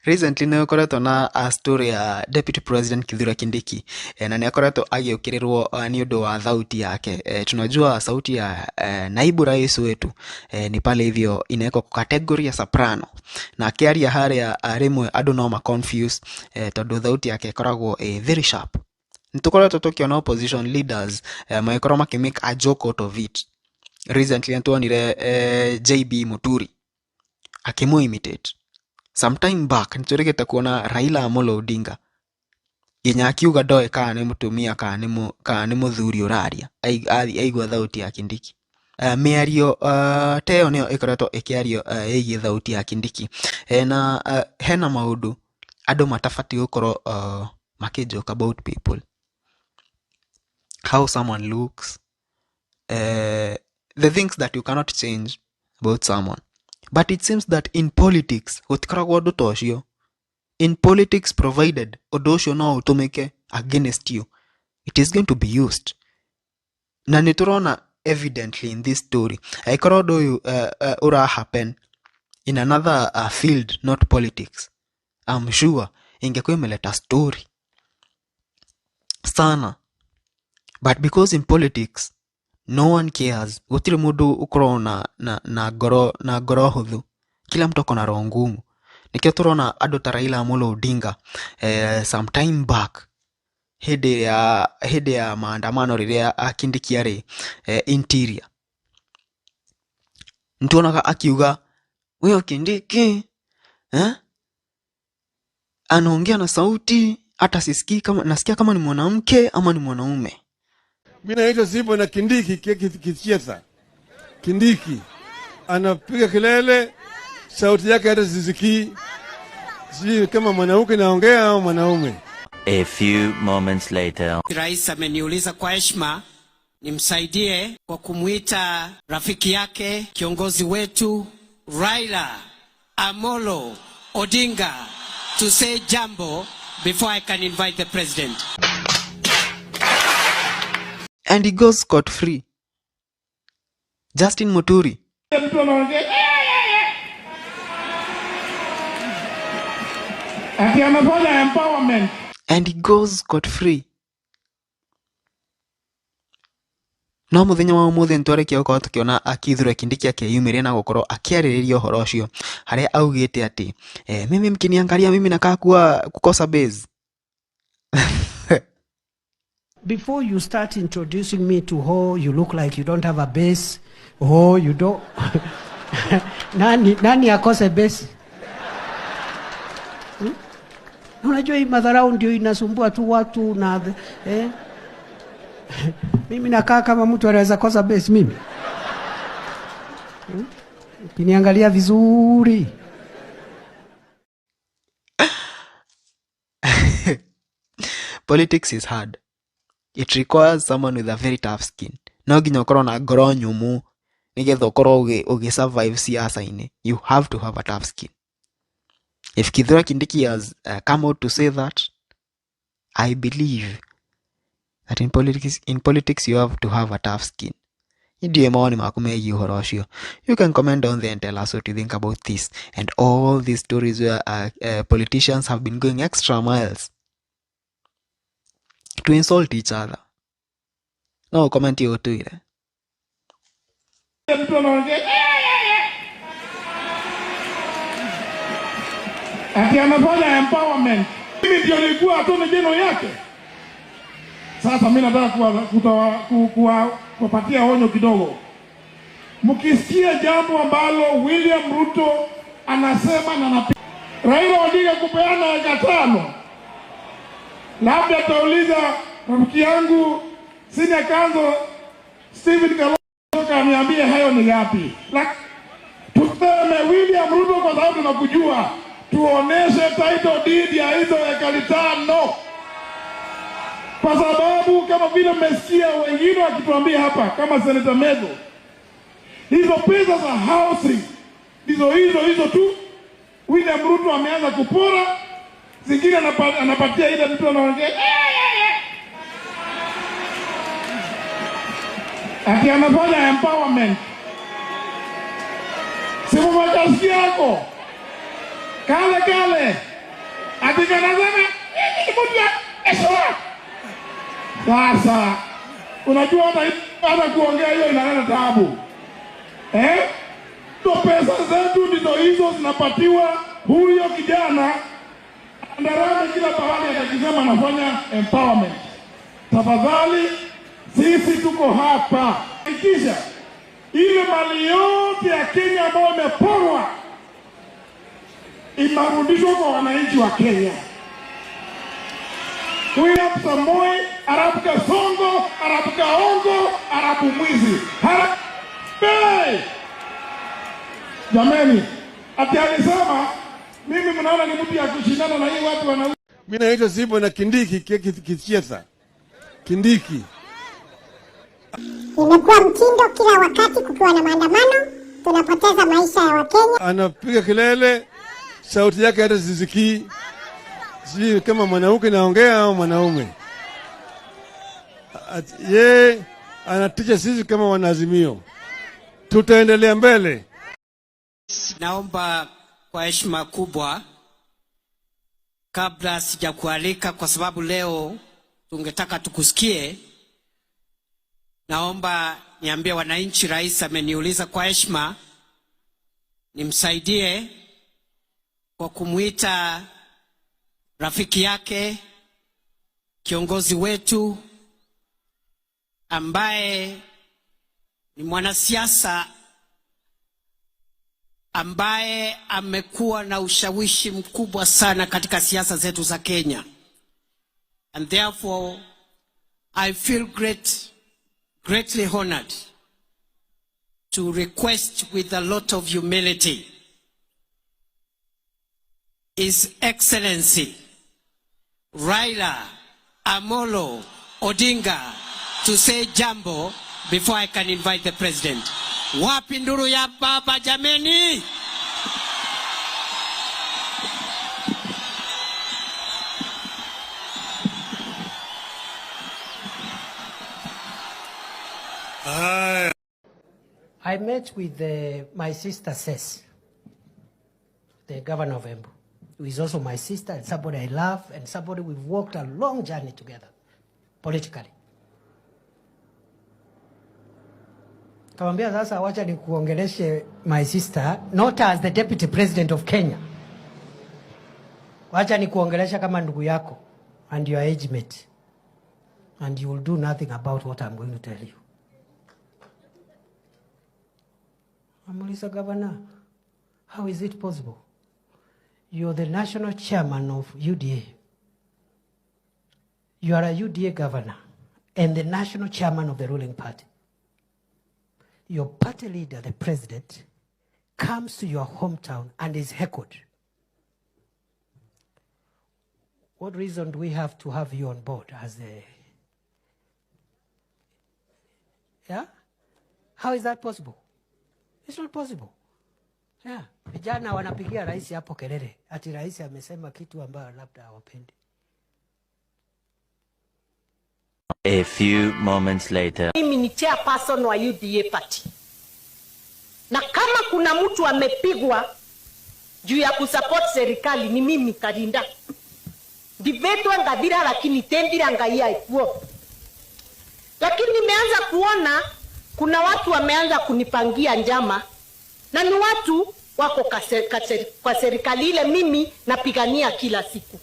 Recently nĩ gũkoretwo na a story ya Deputy President Kithure Kindiki, na nĩ akoretwo agĩũkĩrĩrwo nĩ ũndũ wa thauti yake. Tunajua sauti ya naibu rais wetu ni pale hivyo inawekwa kwa category ya soprano, na akĩaria harĩa rĩmwe andũ no ma confuse tondũ thauti yake ĩkoragwo very sharp. Nĩ tũkoretwo tũkĩona opposition leaders magĩkorwo makĩ make a joke out of it. Recently nĩ tuonire JB Muturi akĩmũ imitate. Sometime back nĩ tũrĩgĩte kuona Raila Amolo Odinga nginya akiuga ndoĩ kana nĩ mũtumia kana nĩ mũthuri ũraria aigua thauti ya Kindiki. Mĩario ta ĩyo nĩyo ĩkoretwo ĩkĩario ĩgiĩ thauti ya Kindiki. Na hena maũndũ andũ matabatiĩ gũkorwo makĩ joke about people. How someone looks, the things that you cannot change about someone. But it seems that in politics gũtikoragwo ũndũ ta ũcio. In politics, provided ũndũ ũcio no ũtũmĩke against you, it is going to be used. Na nĩ tũrona evidently in this story, angĩkorwo ũndũ ũyũ ũra happen in another field, not politics, I'm sure ingekuwa imeleta story sana. But because in politics no one cares, gũtirĩ mũndũ ũkoragwo na ngoro hũthũ, kila mtu ako na roho ngumu. Nĩkĩo tũrona andũ ta Raila Amolo Odinga some time back hĩndĩ ya maandamano rĩrĩa Kindiki arĩ interior, nĩtuonaga akiuga huyo Kindiki anaongea na sauti hata sisikii kama nasikia kama ni mwanamke ama ni mwanaume. Mimi naitwa Simbo na Kindiki kicheza. Kindiki anapiga kelele, sauti yake hata sisikii. Sijui kama mwanamke naongea au mwanaume. A few moments later. Rais ameniuliza kwa heshima nimsaidie kwa kumuita rafiki yake kiongozi wetu Raila Amolo Odinga to say jambo before I can invite the president. And he goes scot free. Justin Muturi. Mtu anaongea ati anafanya empowerment. And he goes scot free. No muthenya wa umuthi nitwarekia gukorwo tukiona Kithure Kindiki akiyumiria na gukorwo akiaririria uhoro ucio haria augite ati mimi mkiniangalia mimi nakaa kuwa kukosa base. Before you start introducing me to how you look like you don't have a base, oh you don't. Nani akose base? Unajua hii madharau ndio inasumbua tu watu na Mimi nakaa kama mtu anaweza kosa base mimi. Ukiniangalia vizuri. Politics is hard. It requires someone with a very tough skin. No nginya ukorwo na ngoro nyũmũ nigetha ukorwo ũgĩ survive siasa-inĩ. You have to have a tough skin. If Kithure Kindiki has come out to say that, I believe that in politics you have to have a tough skin. Ndiye maoni maku megiĩ ũhoro ũcio. You can comment down there and tell us what you think about this and all these stories where politicians have been going extra miles to insult each other. No comment hiyo tu ile. Mtu anaongea ati anafanya empowerment. Mimi ndio nilikuwa attorney general yake. Sasa mimi nataka kuwapatia onyo kidogo. Mkisikia jambo ambalo William Ruto anasema na Raila Odinga kupeana eka 5, labda tauliza rafiki yangu senior counsel Stephen Kalonzo aniambie hayo ni yapi. Tuseme William Ruto kwa sababu tunakujua, tuoneshe title deed ya hizo ekari 5. Kwa sababu kama vile mmesikia wengine wakituambia hapa kama Senator Methu, hizo pesa za housing ndizo hizo hizo tu William Ruto ameanza kupora, zingine anapatia ile mtu anaongea ati anafanya empowerment. Si mumekasikia yako? Kale kale atikanasema mimi ni mtu ya pesa. Sasa unajua hata kuongea hiyo inaleta taabu eh? Ndo pesa zetu ndizo hizo zinapatiwa huyo kijana andarame kila pahali atakisema anafanya empowerment. Tafadhali sisi tuko hapa kisha ile mali yote ya Kenya ambayo imeporwa imarudishwa kwa wananchi wa Kenya. William Samoei Arap Kasongo, Arap Kaongo, Arap Mwizi. Harambee! Jameni, ati alisema mimi mnaona ni mtu ya kushindana na hii watu wana. Mimi naitwa Simbo na Kindiki Kichiesa. Kindiki. Imekuwa mtindo kila wakati kukiwa na maandamano, tunapoteza maisha ya Wakenya. Anapiga kelele, sauti yake hata sisikii. Sijui kama mwanamke naongea au mwanaume. Ye anatisha sisi kama wanaazimio. Tutaendelea mbele. Naomba kwa heshima kubwa, kabla sijakualika, kwa sababu leo tungetaka tukusikie, naomba niambie wananchi, rais ameniuliza kwa heshima nimsaidie kwa kumuita rafiki yake, kiongozi wetu ambaye ni mwanasiasa ambaye amekuwa na ushawishi mkubwa sana katika siasa zetu za Kenya. And therefore I feel greatly honored to request with a lot of humility His Excellency Raila Amolo Odinga to say jambo before I can invite the president. Wapi nduru ya baba jameni? I met with my sister Ses, the governor of Embu, who is also my sister and somebody I love and somebody we've walked a long journey together politically. Kamwambia sasa, wacha nikuongeleshe my sister, not as the deputy president of Kenya. Wacha nikuongelesha kama ndugu yako and your age mate. And you will do nothing about what I'm going to tell you. Amuliza governor, how is it possible? You're the national chairman of UDA. You are a UDA governor and the national chairman of the ruling party. Your party leader, the president, comes to your hometown and is heckled. What reason do we have to have you on board as a... Yeah? How is that possible? It's not possible. Yeah. Vijana wanapigia rais hapo kelele ati rais amesema kitu ambayo labda hawapendi. A few moments later. Mimi ni chairperson wa UDA party, na kama kuna mtu amepigwa juu ya kusupport serikali ni mimi Karinda. Ndivetwa ngathira lakini tendira ngai aikuo. Lakini nimeanza kuona kuna watu wameanza kunipangia njama, na ni watu wako kwa serikali ile mimi napigania kila siku.